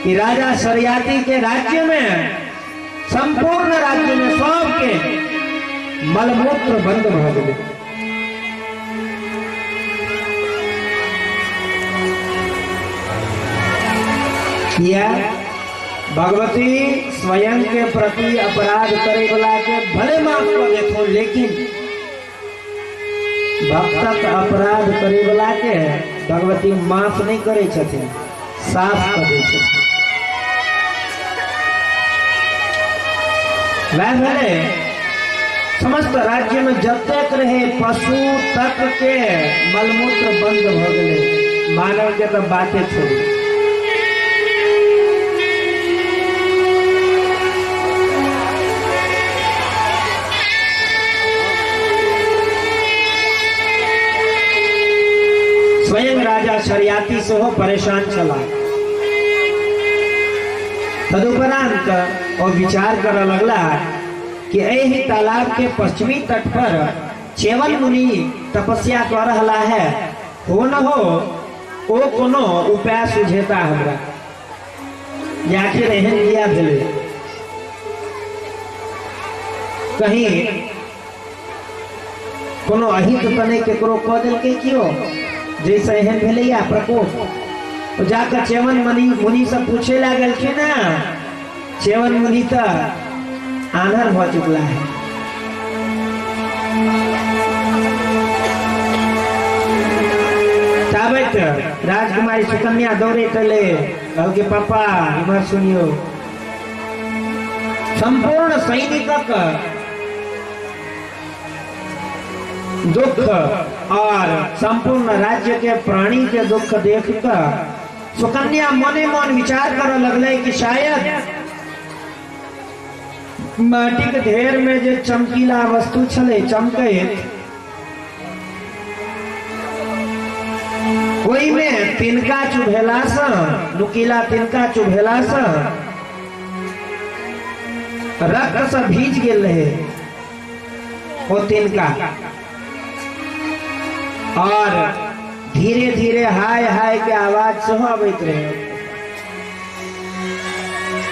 कि राजा शर्याति के राज्य में, संपूर्ण राज्य में सबके मलमूत्र बंद भऽ गेलै। किया भगवती स्वयं के प्रति अपराध करे वाला के भले माफ कर देथो, लेकिन भक्तक अपराध करे वाला के भगवती माफ नहीं करे छथिन, साफ कर दै छथिन। वह भेलै समस्त राज्य में जतेक रहे पशु तक के मलमूत्र बंद भ गेलै, मानव के तो बाते छोड़ू। स्वयं राजा शर्याति सेहो परेशान छला। तदुपरांत ओ विचार करऽ लगला कि एहि तालाब के पश्चिमी तट पर च्यवन मुनि तपस्या कर रहा है, हो न हो ओ कोनो उपाय सुझेता हमरा, जे आखिर एहन किया भेलै, कहीं कोनो अहित तऽ नहि केकरो कऽ देलकै केओ जैसे एहन भेलैया प्रकोप। ओ जाकऽ च्यवन मुनि से पूछे लागलखिन हँ। च्यवन मुनि तऽ आन्हर भऽ चुकला है। ताबत राजकुमारी सुकन्या दौड़ैत एलै, कहलकै पापा इम्हर सुनियौ, संपूर्ण सैनिकक दुख और संपूर्ण राज्य के प्राणी के दुख देख कर सुकन्या मने मन विचार करऽ लगलै कि शायद माटिक ढेर में जे चमकीला वस्तु छलै चमकैत, ओहिमे तिनका चुभेला सँ, नुकीला तिनका चुभेला सँ रक्त सँ भीज गेल रहे ओ तिनका, और धीरे धीरे हाय हाय के आवाज सेहो अबैत रहे।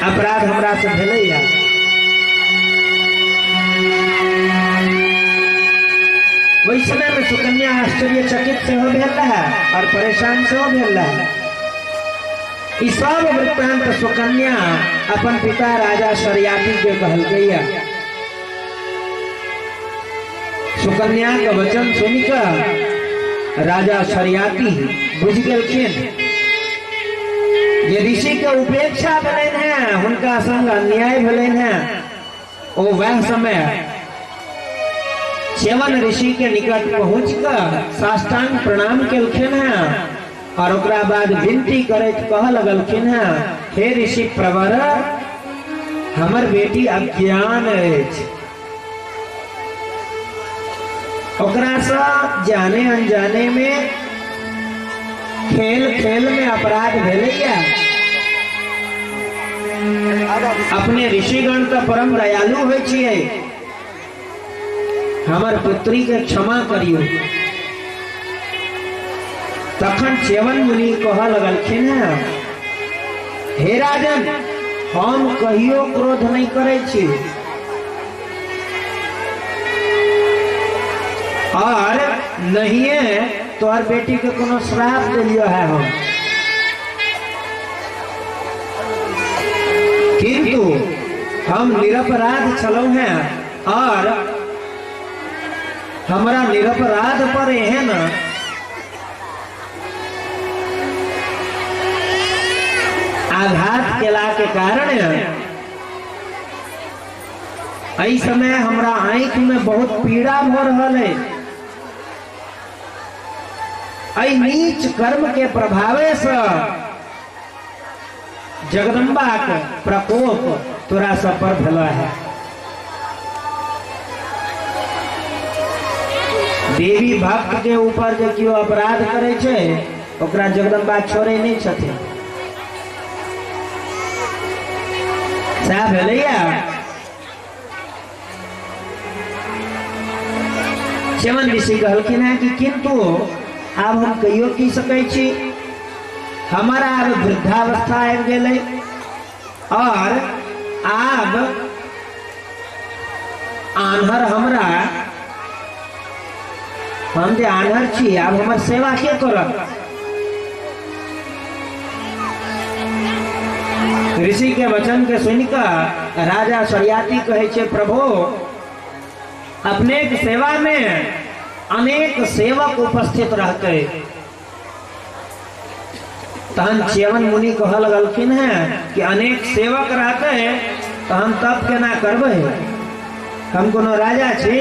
अपराध हमरा से भेलैया। ओहि समय में सुकन्या आश्चर्यचकित सेहो भेल रहे और परेशान सेहो भेल रहे। ई सब वृत्तांत सुकन्या अपन पिता राजा शर्याति के कहलकैया। सुकन्या के वचन सुनिकऽ राजा शर्याति बुझि गेलखिन जे ऋषि के उपेक्षा भेलनि हैं, हुनका संग अन्याय भेलनि हैं। ओ वह समय च्यवन ऋषि के निकट पहुंच कऽ साष्टांग प्रणाम केलखिन हैं और ओकरा बाद विनती करैत कह लगलखिन हैं, हे ऋषि प्रवर, हमर बेटी अज्ञान अछि, ओकरा सँ जाने अनजाने में खेल खेल में अपराध भेलैया। अपने ऋषिगण तऽ परम दयालु होइ छियै, हमर पुत्री के क्षमा करियौ। तखन च्यवन मुनि कहऽ लगलखिन हैं, हे राजन, हम कहियो क्रोध नहि करै छी और नहिए तोहर बेटी के कोनो श्राप देलियो है हम, किंतु हम निरपराध छलहुँ हैं और हमरा निरपराध पर एहन आघात केला के कारण एहि समय हमरा आँखि में बहुत पीड़ा भ रहल है। एहि नीच कर्म के प्रभावे से जगदम्बा के प्रकोप तोरा सब पर भेल है। देवी भक्त के ऊपर जे केओ अपराध करे छै ओकरा जगदम्बा छोड़े नहीं छथिन। सएह भेलैया। च्यवन ऋषि कहलखिन हैं कि किंतु आब हम कहियो की सकै छी, हमारा आब वृद्धावस्था आबि गेलै, और आब आन्हर हमरा, हम जे आन्हर छी, आब हमर सेवा के करत? ऋषि के वचन के सुनि कऽ राजा शर्याति कहै छै, प्रभु, अपने के सेवा में अनेक सेवक उपस्थित रहते। तहन च्यवन मुनि कह लगलखिन हैं कि अनेक सेवक रहते तो हम तब केना करबै? हम कोनो राजा छी?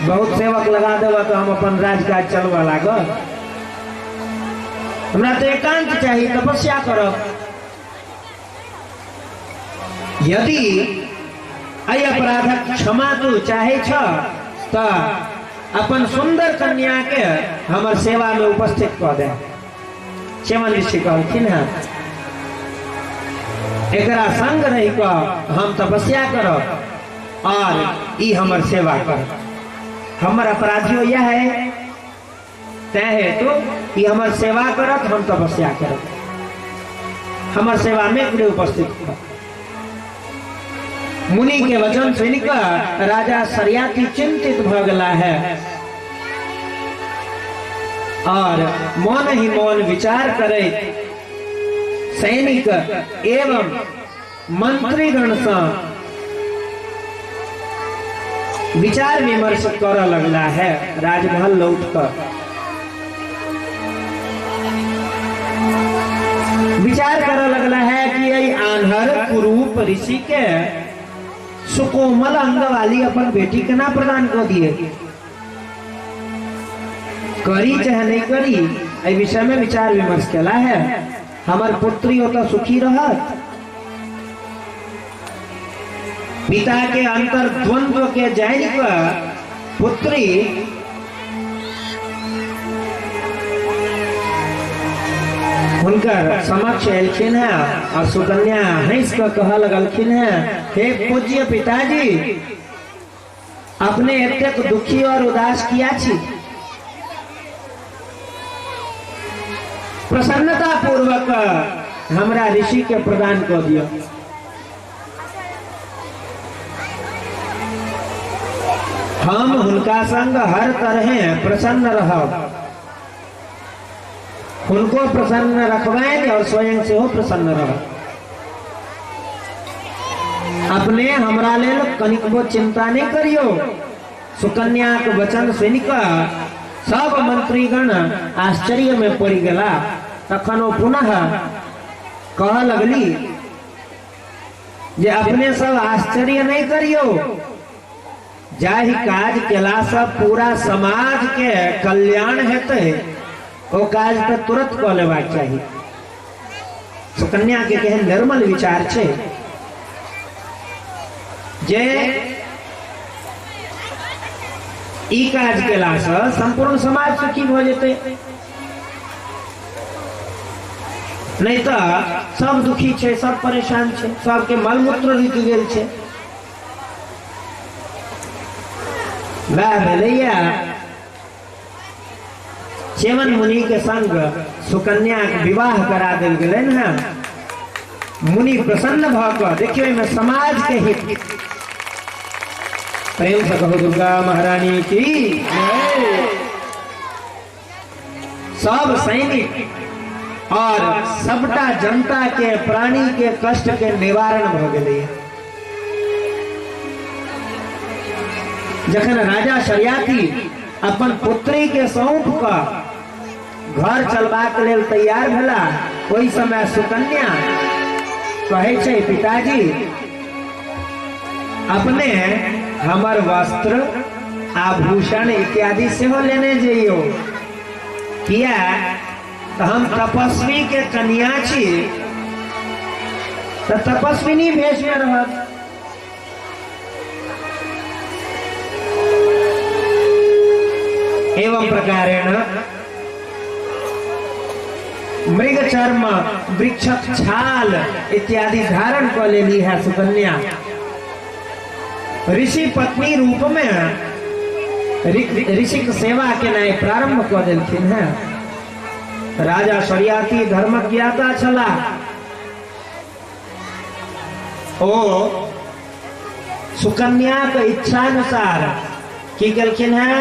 बहुत सेवक लगा देबह तो हम अपन राजकाज चलबऽ लागब? हमरा तो एकांत चाही, तपस्या करब। यदि एहि अपराधक क्षमा तू चाहे छ तऽ अपन सुंदर कन्या के हमर सेवा में उपस्थित कऽ दे। च्यवन ऋषि कहलखिन हँ, एकरा संग रहि कऽ हम तपस्या करब और ई हमर सेवा करब। हमर अपराधियो यह है, तैं हेतु ई हमर सेवा करत, हम तपस्या करब। हमर सेवा में एकरे उपस्थित करब। मुनि के वचन सुनिकऽ राजा शर्याति चिंतित भऽ गेला है और मन ही मन विचार करैत सैनिक एवं मंत्रीगण सँ विचार विमर्श करऽ लगला है। राजमहल लौट कर विचार करऽ लगला है कि एहि आन्हर कुरूप ऋषि के सुकोमल अंग वाली अपन बेटी केना प्रदान कऽ दिए? करी चाहे नहीं करी, एहि विषय में विचार विमर्श केला है। हमर पुत्री ओतऽ सुखी रहत? पिता के अंतर द्वंद्व के जानि कऽ पुत्री हुनकर समक्ष एलखिन हैं और सुकन्या हंस कऽ कहऽ लगलखिन हैं, हे पूज्य पिताजी, अपने एतेक दुखी और उदास किया छी? प्रसन्नता पूर्वक हमरा ऋषि के प्रदान कऽ दिअ। हम हुनका संग हर तरह प्रसन्न रहब, हुनको प्रसन्न रखबनि और स्वयं सेहो प्रसन्न रहब। अपने हमरा लेल कनिकबो चिंता नहीं करियो। सुकन्या के वचन सुनि कऽ सब मंत्रीगण आश्चर्य में पड़ि गेला। तखन ओ पुनः कहऽ लगली जे अपने सब आश्चर्य नहीं करियो, जाहि काज केलासँ पूरा समाज के कल्याण हेतै ओ काज तऽ तुरंत कऽ लेबाक चाही। सुकन्या के केहन निर्मल विचार छै जे ई काज केलासँ संपूर्ण समाज सुखी भऽ जेतै, नहीं तऽ सब दुखी छै, सब परेशान छै, सबके मलमूत्र रुकि गेल छै। वएह भेलैया, च्यवन मुनि के संग सुकन्या के विवाह करा देल गेलनि हेँ। मुनि प्रसन्न भऽ कऽ देखियौ, एहिमे समाज के हित। प्रेम से कहू दुर्गा महारानी की जय। सब सैनिक और सबटा जनता के प्राणी के कष्ट के निवारण भऽ गेलै। जखन राजा शर्याति अपन पुत्री के सौंप कऽ घर चलबाक लेल तैयार भेला, ओहि समय सुकन्या कहै छै, पिताजी, अपने हमर वस्त्र आभूषण इत्यादि सेहो लेने जइयौ, किया तऽ हम तपस्वी के कन्या छी, तऽ तपस्विनी भेष में रहब। एवं प्रकारेण मृग चर्म, वृक्षक छाल इत्यादि धारण कऽ लेली है सुकन्या। ऋषि पत्नी रूप में ऋषिक सेवा केनाइ प्रारंभ कऽ देलखिन हैं। राजा शर्याति धर्मक ज्ञाता छलाह। ओ सुकन्या के इच्छानुसार की केलखिन हैं,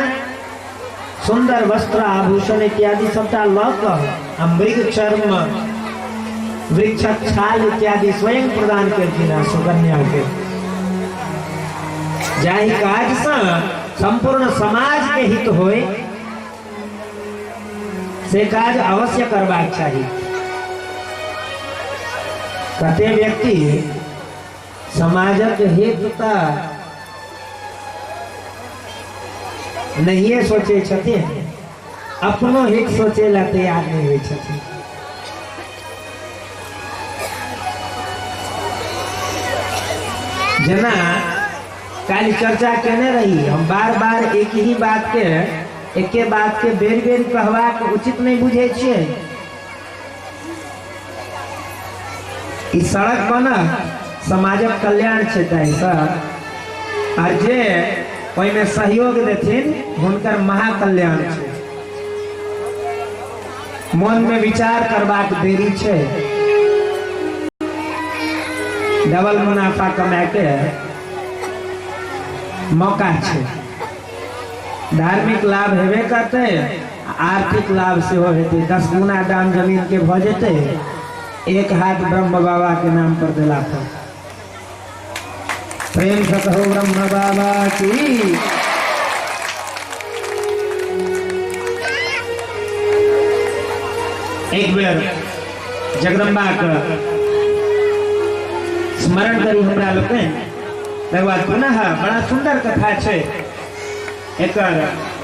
सुंदर वस्त्र आभूषण इत्यादि सबटा लऽ कऽ आ मृग चर्म वृक्षक छाल इत्यादि स्वयं प्रदान केलखिन हैं सुकन्या के, जाहि काज से संपूर्ण समाज के हित होय से काज अवश्य करबाक चाही। कते व्यक्ति समाजक हित तऽ नहिए सोचै छथिन, अपनो हित सोचै लए तैयार नहि होइ छथिन। जेना काल्हि चर्चा केने रही हम, बार बार एक ही बात के एके बात के बेर बेर कहबाक उचित नहि बुझै छियै। ई सड़क बनत समाजक कल्याण छै ताहिसँ, आर जे ओहिमे सहयोग देथिन हुनकर महाकल्याण छै। मनमे विचार करबाक देरी छै, डबल मुनाफा कमाए के मौका छै। धार्मिक लाभ हेबे करतै, आर्थिक लाभ सेहो हेतै। 10 गुना दाम जमीन के भऽ जेतै एक हाथ ब्रह्म बाबा के नाम पर देला पर। प्रेम से कहो ब्रह्म बाबा की। एक बेर जगदम्बा के स्मरण करी हमरा लोकनि, तकर बाद पुनः बड़ा सुंदर कथा छै, एकर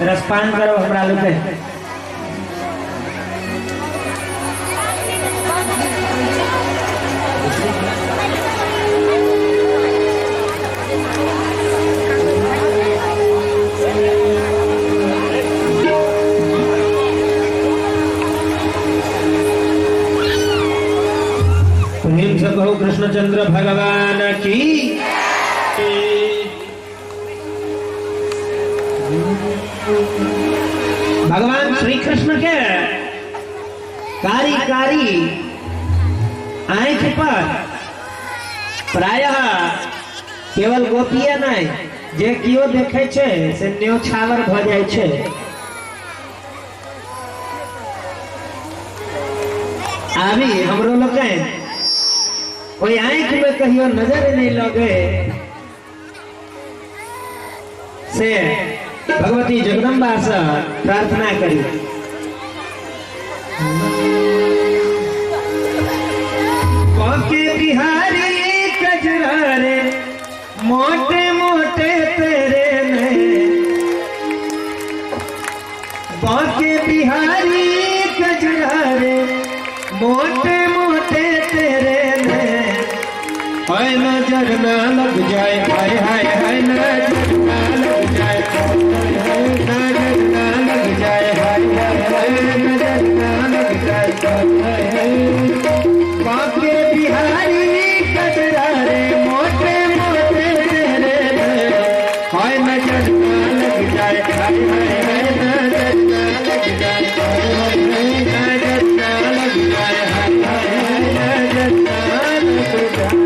रसपान करो हमरा लोकनि। प्रेम से कहो कृष्णचंद्र भगवान की। भगवान श्री कृष्ण के कारी कारी आंख पर प्रायः केवल गोपिये नहीं, जे कियो देखे छै से न्योछावर भ जाय छै। आबी हमरो लोकनि ओहि आंखि में कहियो नजर नहीं लगे से भगवती जगदम्बा से प्रार्थना करी। बांके बिहारी कजरारे मोटे मोटे तेरे ने, बांके बिहारी कजरारे मोटे मोटे तेरे ने, हाय नजर ना लग जाए, हाय हाय हाय नजर ना लग जाए, नजर ना लग जाए, हाय हाय हाय नजर ना लग जाए, बांके बिहारी कजरारे मोटे मोटे तेरे ने, हाय नजर ना लग जाए, हाय हाय हाय नजर ना लग जाए, नजर ना लग जाए, हाय हाय हाय नजर ना लग जाए।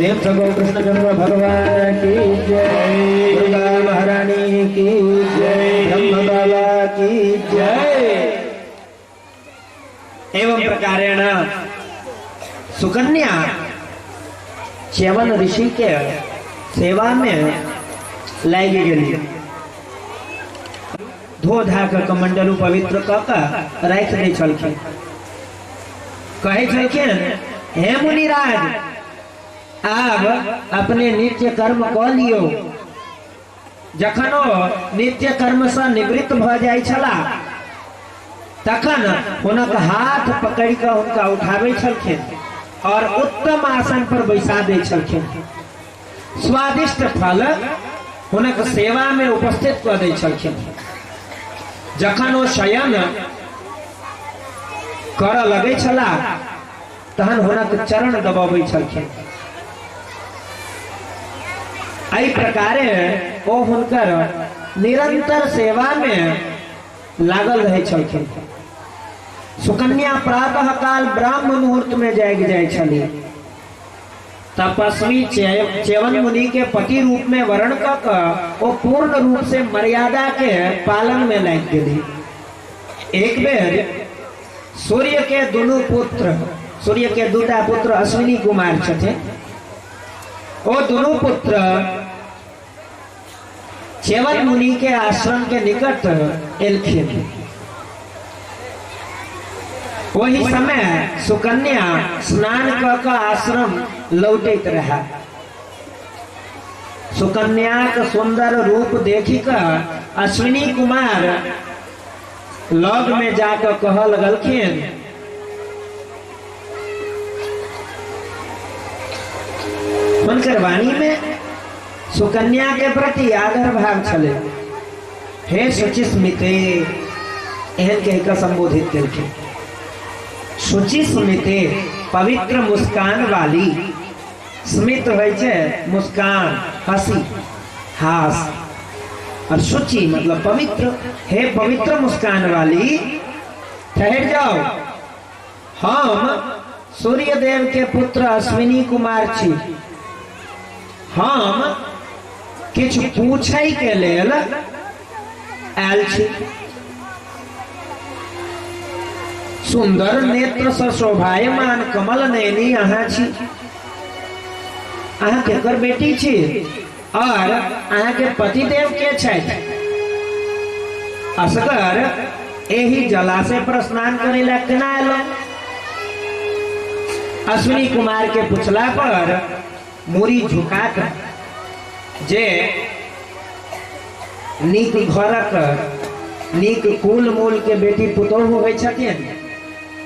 प्रेम से गौ कृष्ण चंद्र भगवान की जय, दुर्गा महारानी की जय, ब्रह्म बाबा की जय। एवं प्रकारेण सुकन्या च्यवन ऋषि के सेवा में लागि गेली। धो धा के कमंडलू पवित्र क के राखि दै छलखिन। कहै छलखिन, हे मुनिराज, आब अपने नित्य कर्म क लियो। जखन ओ नित्य कर्म से निवृत्त भ जाइ छला तखन हुनक हाथ पकड़ि के हुनका उठाबै छलखिन और उत्तम आसन पर बैसा दै छलखिन। स्वादिष्ट फल हुनक सेवा में उपस्थित कऽ दै छलखिन। जखन ओ शयन करऽ लगै छला तहन हुनक चरण दबाबै छलखिन। एहि प्रकारे ओ हुनकर निरंतर सेवा में लागल रहै छलखिन। सुकन्या प्रातः काल ब्राह्म मुहूर्त में जागि जाइ छली। तपस्वी च्यवन मुनि के पति रूप में वर्ण क के ओ पूर्ण रूप से मर्यादा के पालन में लागि गेली। एक बेर सूर्य के दुनू पुत्र, सूर्य के दूटा पुत्र अश्विनी कुमार छथिन, ओ दुनू पुत्र च्यवन मुनि के आश्रम के निकट एलखिन। वही समय सुकन्या स्नान क के आश्रम लौटैत रहा। सुकन्याक सुंदर रूप देखि क अश्विनी कुमार लग में जाकर कह लगलखिन, हुनकर वाणी में सुकन्या के प्रति आदर भाव छले। हे शुचिस्मिते, एहन कह के संबोधित केलखिन। शुचिस्मिते, पवित्र मुस्कान वाली। स्मित होइ छै मुस्कान, हंसी, हास, और शुचि मतलब पवित्र। हे पवित्र मुस्कान वाली, ठहर जाओ, हम सूर्यदेव के पुत्र अश्विनी कुमार छी। हम किछु पूछै के लेल आयल छी। सुंदर नेत्र से शोभायमान कमल नयनी अहाँ छी। अहाँ केकर बेटी छी और अहाँ के पतिदेव के छथि? असगर एहि जलाशय पर स्नान करे ला केना एलहुं? अश्विनी कुमार के पूछला पर मूड़ी झुका के, जे नीक घरक नीक कुल मूल के बेटी पुतोहु होइ छथिन,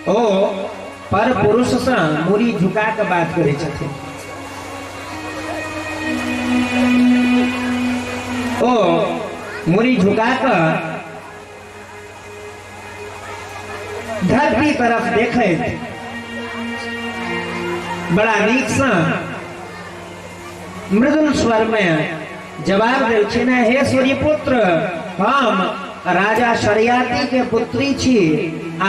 ओ पर पुरुष से मूड़ी झुका के बात करै छथिन। ओ मूड़ी झुका के धरती तरफ देखैत बड़ा नीक से मृदुल स्वर में जवाब देलखिन, हे सूर्यपुत्र, हम राजा शर्याति के पुत्री छी आ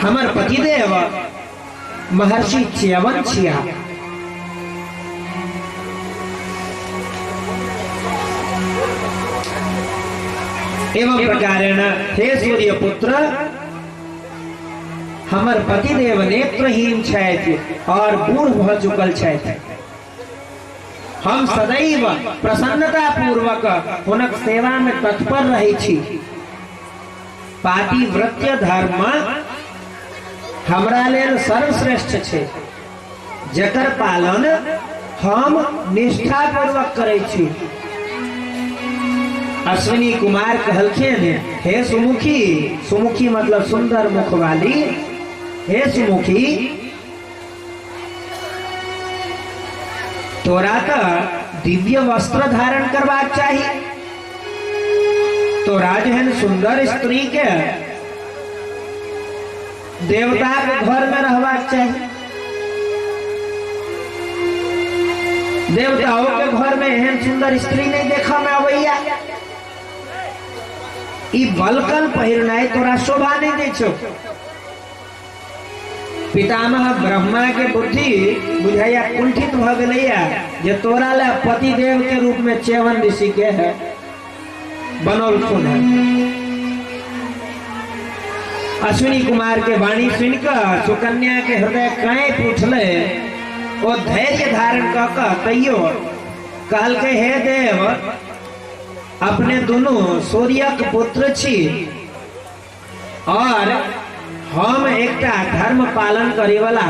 हमर पतिदेव महर्षि च्यवन छिया। एवं प्रकारेण हे सूर्यपुत्र, हमर पतिदेव नेत्रहीन छथि और बूढ़ भ चुकल छथि। हम सदैव प्रसन्नता पूर्वक हुनक सेवा में तत्पर रहै छी। पातिव्रत्य धर्म हमरा लेल सर्वश्रेष्ठ छै, जकर पालन हम निष्ठापूर्वक करै छी। अश्विनी कुमार कहलखिन, हे सुमुखी, सुमुखी मतलब सुंदर मुख वाली, हे सुमुखी, तोरा तो दिव्य वस्त्र धारण करबाक चाही। तोरा जेहन सुंदर स्त्री के देवता के घर में रहबाक चाही। देवताओं के घर में एहन सुंदर स्त्री नहीं देखा में अबैया। ई बलकन पहिरनाइ तोरा शोभा नहीं दै छौ। पितामह ब्रह्मा के बुद्धि बुझाइया कुंठित भ गेलैया जे तोरा ले पतिदेव के रूप में च्यवन ऋषि के है बनौलखुन है। अश्विनी कुमार के वाणी सुनकर सुकन्या के हृदय कांपि उठले। ओ धैर्य धारण क क तैयो कहलकै, हे देव, अपने दोनों सूर्यक पुत्र छी और हम एकटा धर्म पालन करे वाला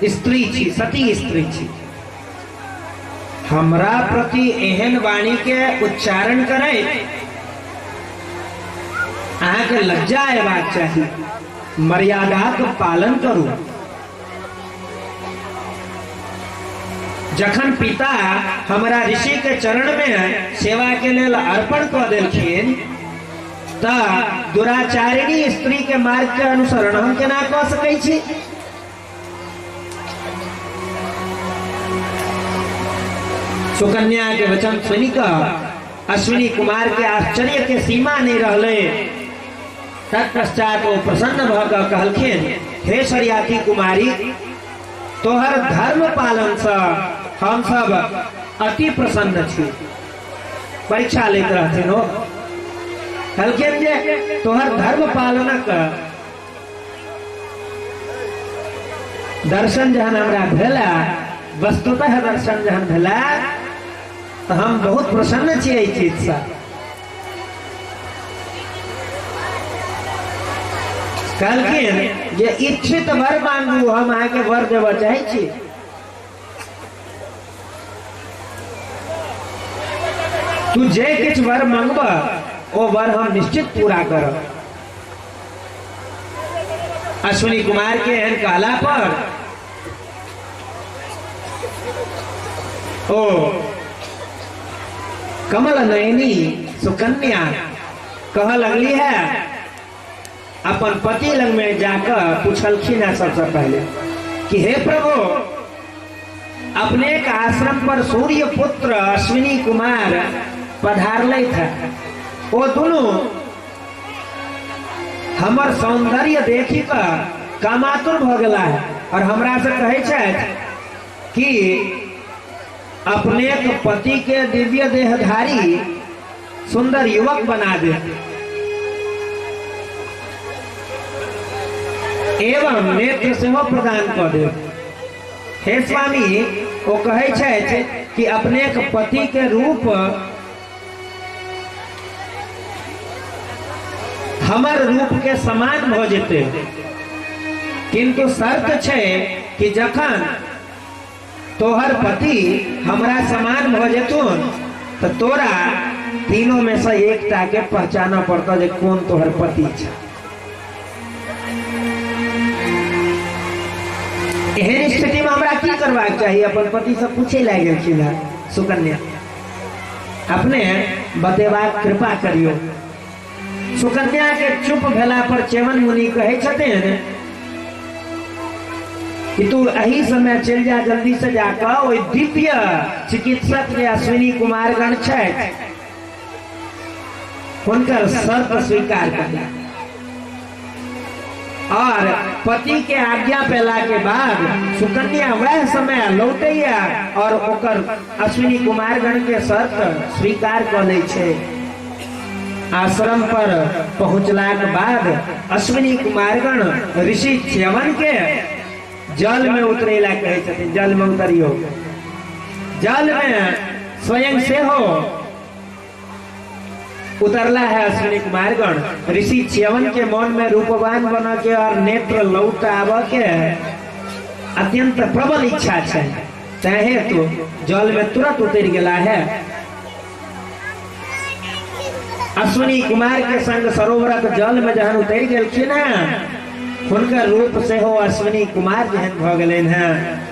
स्त्री छी, सती स्त्री छी। हमरा प्रति एहन वाणी के उच्चारण करे अहाँके लज्जा अयबाक चाही। मर्यादाक पालन करू। जखन पिता हमरा ऋषि के चरण में सेवा के लेल अर्पण क देलखिन त दुराचारिणी स्त्री के मार्ग के अनुसरण हम केना क सकै छी? सुकन्या के वचन सुनि क अश्विनी कुमार के आश्चर्य के सीमा नहीं रहले। तत्पश्चात वो प्रसन्न भ क कहलखिन, हे शर्याति कुमारी, तोहर धर्म पालन से हम सब अति प्रसन्न छी। परीक्षा लेत रहथिन ओ। कहलखिन जे तोहर धर्म पालनक दर्शन जहन हमरा भेला, वस्तुतः दर्शन जहन भेला, तो हम बहुत प्रसन्न छी एहि चीज से। कहलखिन जे इच्छित वर मांगू, हम अहाँके वर देबऽ चाहै छी। तू जे किछु वर मांगब ओ वर हम निश्चित पूरा करब। अश्विनी कुमार के एहन कहला पर ओ कमल नयनी सुकन्या कह लगली है, अपन पति लग में जाकर पूछलखिन है सबसे पहले कि हे प्रभु, अपने के आश्रम पर सूर्य पुत्र अश्विनी कुमार पधारले थे। ओ दोनों हमर सौंदर्य देखी क कामातुर भ गेला है और हमरा से कहै छथि कि अपने के पति के दिव्य देहधारी सुंदर युवक बना दे एवं नेत्र सेहो प्रदान क दे। हे स्वामी, ओ कहै छथि कि अपने के पति के रूप हमर रूप के समान भ जेते, किंतु शर्त छै कि जखन तोहर पति हमरा समान भ जेथुन तो तोरा तीनों में से एकटा के पहचानऽ पड़तौ जे कोन तोहर पति छै। एहन स्थिति में हमरा की करबाक चाही? अपन पति से पूछे लागि गेलखिन हेँ सुकन्या, अपने बतेबाक कृपा करियौ। सुकन्या के चुप भेला पर च्यवन मुनि कहै छथिन कि तू एही समय चलि जा, जल्दी से जाकऽ ओहि दिव्य चिकित्सक जे अश्विनी कुमारगण छथि हुनकर शर्त स्वीकार कर और पति के आज्ञा पेला के बाद सुकन्या वह समय लौटैया और ओकर अश्विनी कुमारगण के शर्त स्वीकार कऽ लै छै। आश्रम पर पहुंचलाक बाद अश्विनी कुमारगण ऋषि च्यवन के जल में उतरेला कहै छथिन, जल में उतरियो। जल में स्वयं सेहो उतरला है अश्विनी कुमारगण। ऋषि च्यवन के मन में रूपवान बन के और नेत्र लौट आब के अत्यंत प्रबल इच्छा छै, तैं हेतु जल में तुरंत उतर गेला है। अश्विनी कुमार के संग सरोवरक जल में जहन उतर गेलखिन हैं, हुनकर रूप सेहो अश्विनी कुमार जेहन भ गेलनि हैं।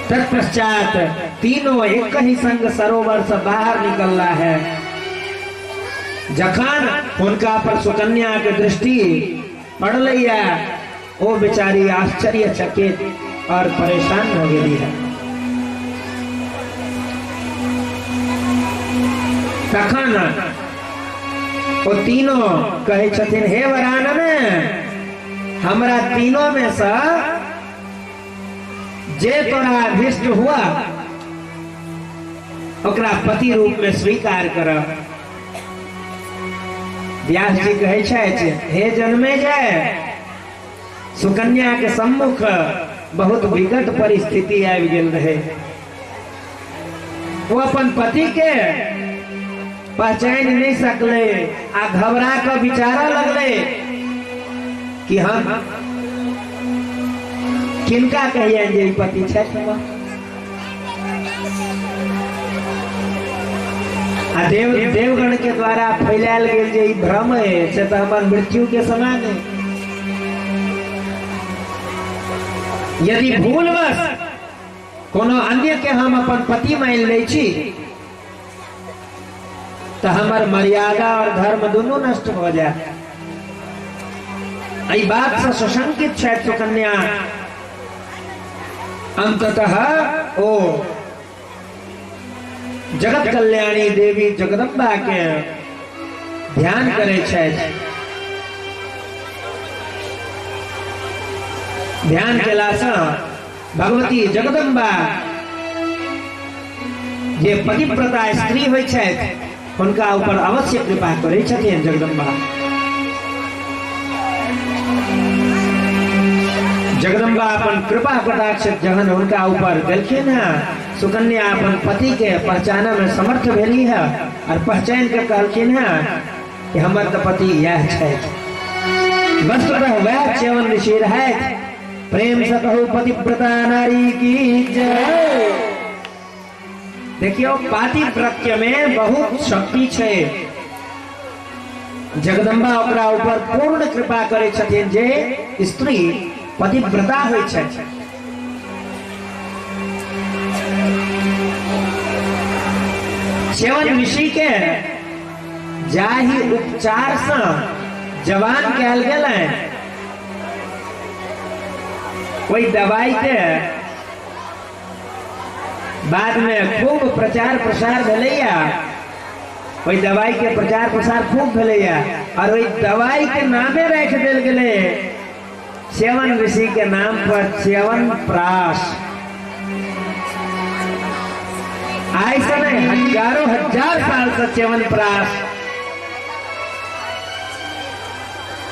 तत्पश्चात तीनों एक ही संग सरोवर से बाहर निकलला है। जखन हुनका पर सुकन्या के दृष्टि पड़लैया, ओ बेचारी आश्चर्यचकित और परेशान हो गेली है। तखन ओ तीनों कहै छथिन, हे वरानन, हमरा तीनों में से जे तोरा अभिष्ट हुआ ओकरा पति रूप में स्वीकार कर। व्यास जी कहै छथि, हे जन्मे जय, सुकन्या के सम्मुख बहुत विकट परिस्थिति आबि गेल रहे। वो अपन पति के पहचान नहीं सकले आ घबरा के विचारा लगले कि हम किनका कहिए जे पति छथि। आ देवगण के द्वारा फैलायल गेल जे ई भ्रम है से तो हमर मृत्यु के समान है। यदि भूलवश कोनो अन्य के हम अपन पति मान लै छी तो हमर मर्यादा और धर्म दोनों नष्ट हो जाए। एहि बात से सशंकित छथि सुकन्या। अंततः ओ जगत कल्याणी देवी जगदम्बा के ध्यान करे छथि। ध्यान केलासँ भगवती जगदम्बा जे पतिव्रता स्त्री होइ छथि हुनका ऊपर अवश्य कृपा करै छथिन जगदम्बा। जगदम्बा अपन कृपा कटाक्ष जहन हुनका ऊपर देलखिन है, सुकन्या अपन पति के पहचाने में समर्थ भेली है और पहचान के कहलखिन है कि हमर तो पति यह छथि। वस्तुतः वह च्यवन ऋषि रहथि। प्रेम से कहू पतिव्रता नारी की जय। देखियो पातिव्रत्य में बहुत शक्ति छै। जगदम्बा ओकरा ऊपर पूर्ण कृपा करै छथिन जे स्त्री पतिव्रता होइ छै। च्यवन ऋषि के जाहि उपचार से जवान कयल गेलै ओहि दवाई के बाद में खूब प्रचार प्रसार भेलैया। ओहि दवाई के प्रचार प्रसार खूब भेलैया और ओहि दवाई के नामे राखि देल गेलै च्यवन ऋषि के नाम पर च्यवन प्राश। आइ से नहीं हजारों हजार साल से च्यवन प्राश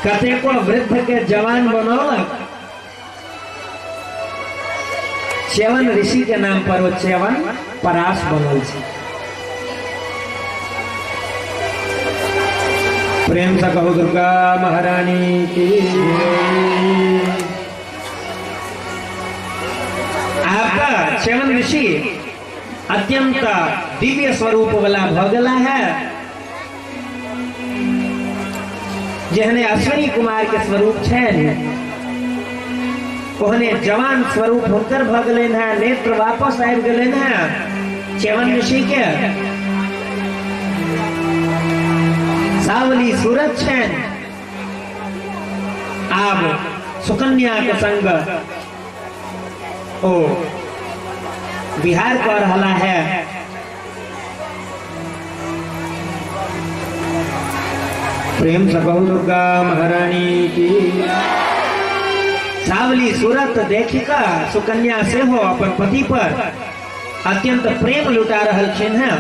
कतेको वृद्ध के जवान बनौलक। च्यवन ऋषि के नाम पर वो च्यवन पराश बनल छै। प्रेम से कहू दुर्गा महारानी की। आपका च्यवन ऋषि अत्यंत दिव्य स्वरूप वाला भ गेला है, जेहने अश्विनी कुमार के स्वरूप छनि ओहने जवान स्वरूप हुनकर भ गेलनि है। नेत्र वापस आबि गेलनि है च्यवन ऋषि के। सावली सूरत छनि। आब सुकन्या के संग ओ विहार कर रहा है। प्रेम से कहू दुर्गा महारानी की। सावली सूरत देखिका सुकन्या सेहो अपन पति पर अत्यंत प्रेम लुटा रहलखिन हैं।